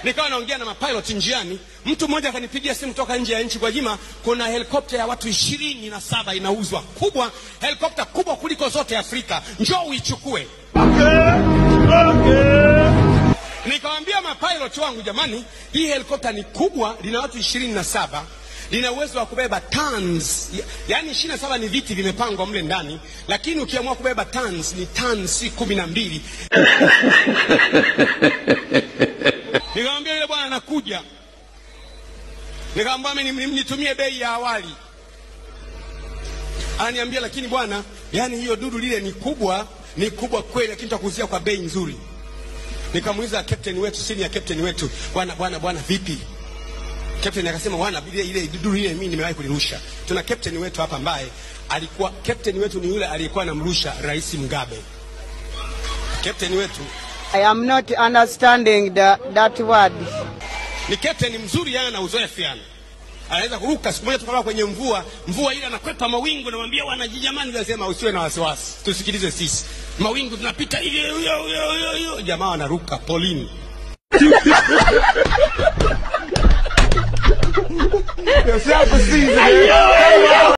Nikawa naongea na mapilot njiani, mtu mmoja akanipigia simu toka nje ya nchi, Gwajima, kuna helikopta ya watu 27 inauzwa, kubwa, helikopta kubwa kuliko zote Afrika, njoo uichukue. Nikawaambia mapilot wangu, jamani, hii helikopta ni kubwa, lina watu 27, lina uwezo wa kubeba tons, yaani 27 ni viti vimepangwa mle ndani, lakini ukiamua kubeba tons ni tons 12. Nikamwambia yule bwana anakuja, nikamwambia nitumie bei ya awali. Ananiambia lakini bwana, yani hiyo dudu lile ni kubwa, ni kubwa kweli, lakini tutakuuzia kwa bei nzuri. Nikamuuliza captain wetu, senior captain wetu, bwana bwana bwana vipi? Captain akasema bwana, ile dudu lile mimi nimewahi kulirusha. Tuna captain wetu hapa ambaye alikuwa captain wetu ni yule aliyekuwa anamrusha Rais Mugabe. Captain wetu. I am not understanding that word. Ni captain mzuri yana na uzoefu yana. Anaweza kuruka. Siku moja tukawa kwenye mvua, mvua ile anakwepa mawingu, namwambia wanajijamani, nasema usiwe na wasiwasi, tusikilize sisi. Mawingu tunapita hivi, huyo huyo huyo, jamaa wanaruka polini.